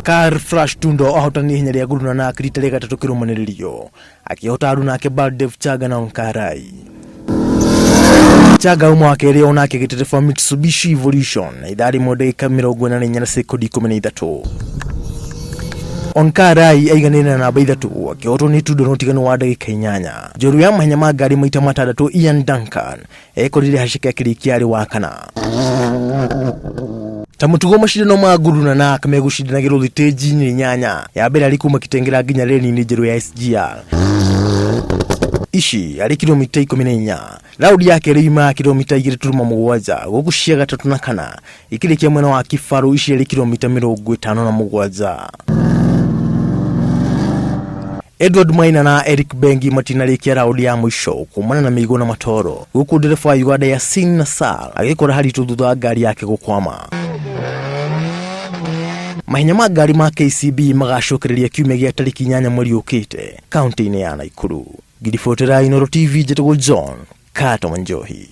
Car Flash Tundo ahotanire ihenya rĩa Guru Nanak rita rĩa gatatũ kĩrũmanĩrĩrio akĩhota aruna ake Baldev Chaga na Onkarai. Chaga uma wa kerĩ onake agĩtereba Mitsubishi Evolution na ithaa rĩmwe ndagĩka 44 na sekondi 13. Onkarai aiganĩire na namba ithatũ akĩhotwo nĩ Tundo na ũtiganu wa ndagĩka inyanya. Njorua ya mahenya ma ngari maita matandatũ Ian Duncan ekorire haceke akĩrĩkia arĩ wa kana. Ta mũtugo macindano ma Guru Nanak megũcindanagĩrwo thitĩnji-inĩ inyanya, ya mbere arĩ kuma Kitengela nginya reni-inĩ njerũ ya SGR. Ici arĩ kilomita 14. Raundi ya kerĩ yumaga kilomita 2.7 gũkũ cia gatatũ na kana ikĩrĩkia mwena wa Kibaru ici arĩ kilomita 57. Edward Maina na Eric Bengi matinarĩkia raundi ya mũico kumana na mĩigũ na matoro gũkũ ndereba wa Uganda Yasin Nassar agĩkora haritũ thutha wa ngari yake gũkwama. Mahenya ma ngari ma KCB magacokereria kiumia gĩa tarĩki 8 mweri ũkĩte kaunti-inĩ ya Naikuru. Ngiribotera Inooro TV njĩtagwo John Kato Wanjohi.